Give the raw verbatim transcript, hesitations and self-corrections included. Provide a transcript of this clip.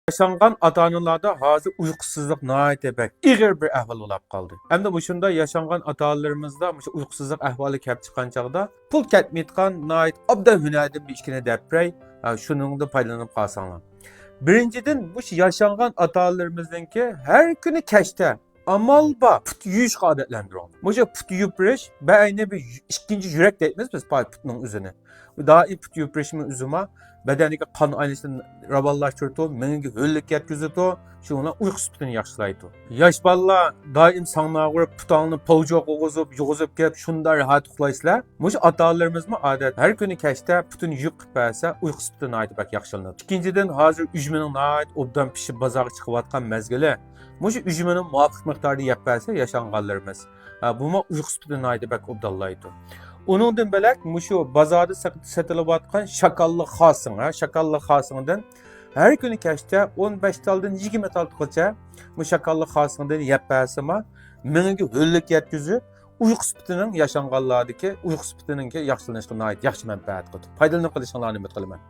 ياشانغان ئاتا-ئانىلاردا ھازىر ئۇيقۇسىزلىق ناھايىتى بەك ئېغىر بىر ئەھۋال بولاپ قالدى. ئەمدى مۇشۇنداق ياشانغان ئاتا-ئانىلىرىمىزدا مۇشۇ ئۇيقۇسىزلىق ئەھۋالى كەپ چىققان چاغدا پۇل كەتمەيدىغان ناھايىتى ئوبدان ھۈنەردىن بىر ئىككىنى دەپ بېرەي، ھە، شۇنىڭدىن پايدىلىنىپ قالساڭلار. بىرىنچىدىن، مۇشۇ ياشانغان ئاتا-ئانىلىرىمىزنىڭكى ھەر كۈنى كەچتە ئامال بار پۇت يۇيۇشقا ئادەتلەندۈرۈڭ. مۇشۇ پۇت يۇيۇپ بېرىش بەئەينى بىر يۈ-، ئىككىنچى يۈرەك دەيمىز بىز پا-، پۇتنىڭ ئۆزىنى. دائىم پۇت يۇيۇپ بېرىشمۇ ئۆزىما بەدەندىكى قان ئايلىنىشنى راۋانلاشتۇرىدۇ، مېڭىگە ھۆللۈك يەتكۈزىدۇ، شۇنىڭ بىلەن ئۇيقۇ سۈپىتىنى ياخشىلايدۇ. ياش بالىلار دائىم ساڭناغۇرۇپ، پۇتۇڭنى پوۋچۇق قىلغۇزۇپ، يۇغۇزۇپ كېلىپ، شۇنداق راھەت ئۇخلايسىلەر. مۇشۇ ئاتا-ئانىلىرىمىزمۇ ئادەتتە ھەر كۈنى كەچتە پۇتىنى يۇيۇپ قىلىپ بەرسە، ئۇيقۇ سۈپىتى ناھايىتى بەك ياخشىلىنىدۇ. ئىككىنچىدىن، ھازىر ئۈجمىنىڭ ناھايىتى ئوبدان پىشىپ بازارغا چىقىۋاتقان مەزگىلى. مۇشۇ ئۈجمىنى مۇۋاپىق مىقداردا يەپ بەرسە، ياشانغانلىرىمىز، ھە، بۇمۇ ئۇيقۇ سۈپىتىنى ناھايىتى بەك ئوبدانلايدۇ. ئۇنىڭدىن بۆلەك مۇشۇ بازاردا سېتىلىۋاتقان شاكاللىق خاسىڭ، ھە، شاكاللىق خاسىڭدىن ھەر كۈنى كەچتە ئون بەش تالدىن يىگىرمە تالغىچە مۇ شاكاللىق خاسىڭدىن يەپ بەرسىمۇ، مېڭىگە ھۆللۈك يەتكۈزۈپ، ئۇيقۇ سۈپىتىنىڭ ياشانغانلاردىكى ئۇيقۇ سۈپىتىنىڭكى ياخشىلىنىشىغا ناھايىتى ياخشى مەنپەئەت قىلىدۇ. پايدىلىنىپ قېلىشىڭلارنى ئۈمىد قىلىمەن.